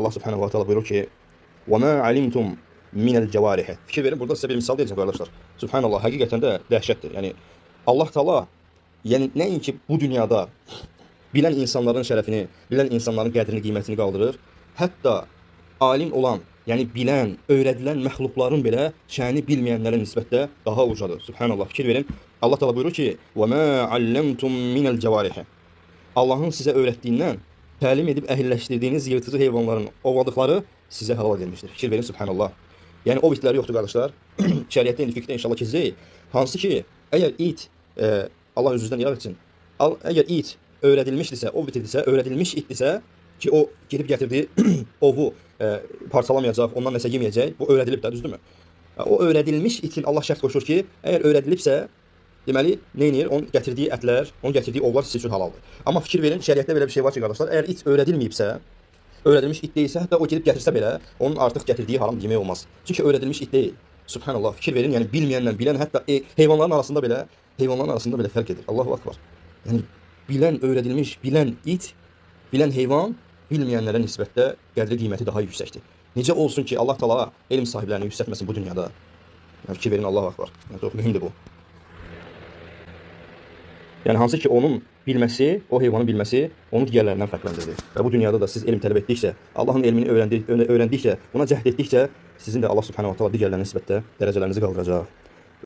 Allah Subhanahu wa taala buyurur ki: "Və ma alimtum minel cevarih." Fikir verin, burada sizə bir misal deyəcəm qardaşlar. Subhanallah, həqiqətən də dəhşətdir. Yəni Allah Taala, yəni nəinki bu dünyada bilən insanların şərəfini, bilən insanların qədrini, qiymətini qaldırır, hətta alim olan, yəni bilən, öyrədilən məxluqların belə şəni bilməyənlərə nisbətdə daha ucadır. Subhanallah, fikir verin. Allah Taala buyurur ki: "Və ma allamtum minel cevarih." Allahın sizə öyrətdiyindən təlim edib əhilləşdirdiyiniz yırtıcı heyvanların ovladıqları sizə halal edilmişdir. Fikir verin, subhanallah. Yəni o itləri yoxdur qardaşlar. Şəriətdə indi fiqhdə inşallah keçəcəyik. Hansı ki, əgər it Allah özünüzdən iraq etsin. Əgər it öyrədilmişdirsə, ov itidirsə, öyrədilmiş itdirsə ki, o gedib gətirdiyi ovu parçalamayacaq, ondan nəsə yeməyəcək. Bu öyrədilib də, düzdürmü? O öyrədilmiş itin Allah şərt qoşur ki, əgər öyrədilibsə, deməli, nə edir? Onun gətirdiyi ətlər, onun gətirdiyi ovlar sizin üçün halaldır. Amma fikir verin, şəriətdə belə bir şey var ki, qardaşlar, əgər it öyrədilməyibsə, öyrədilmiş it deyilsə, hətta o gedib gətirsə belə, onun artıq gətirdiyi haram yemək olmaz. Çünki öyrədilmiş it deyil. Subhanallah, fikir verin, yəni bilməyənlə bilən, hətta heyvanların arasında belə, heyvanların arasında belə fərq edir. Allahu akbar. Yəni bilən, öyrədilmiş, bilən it, bilən heyvan bilməyənlərə nisbətdə qədri qiyməti daha yüksəkdir. Necə olsun ki, Allah Taala elm sahiblərini yüksəltməsin bu dünyada? Yəni fikir verin, Allahu akbar. Yəni çox mühümdür bu. Yəni hansı ki onun bilməsi, o heyvanın bilməsi onu digərlərindən fərqləndirir. Və bu dünyada da siz elm tələb etdikcə, Allahın elmini öyrəndikcə, buna cəhd etdikcə sizin də Allah Subhanahu wa taala digərlərinə nisbətdə dərəcələrinizi qaldıracaq.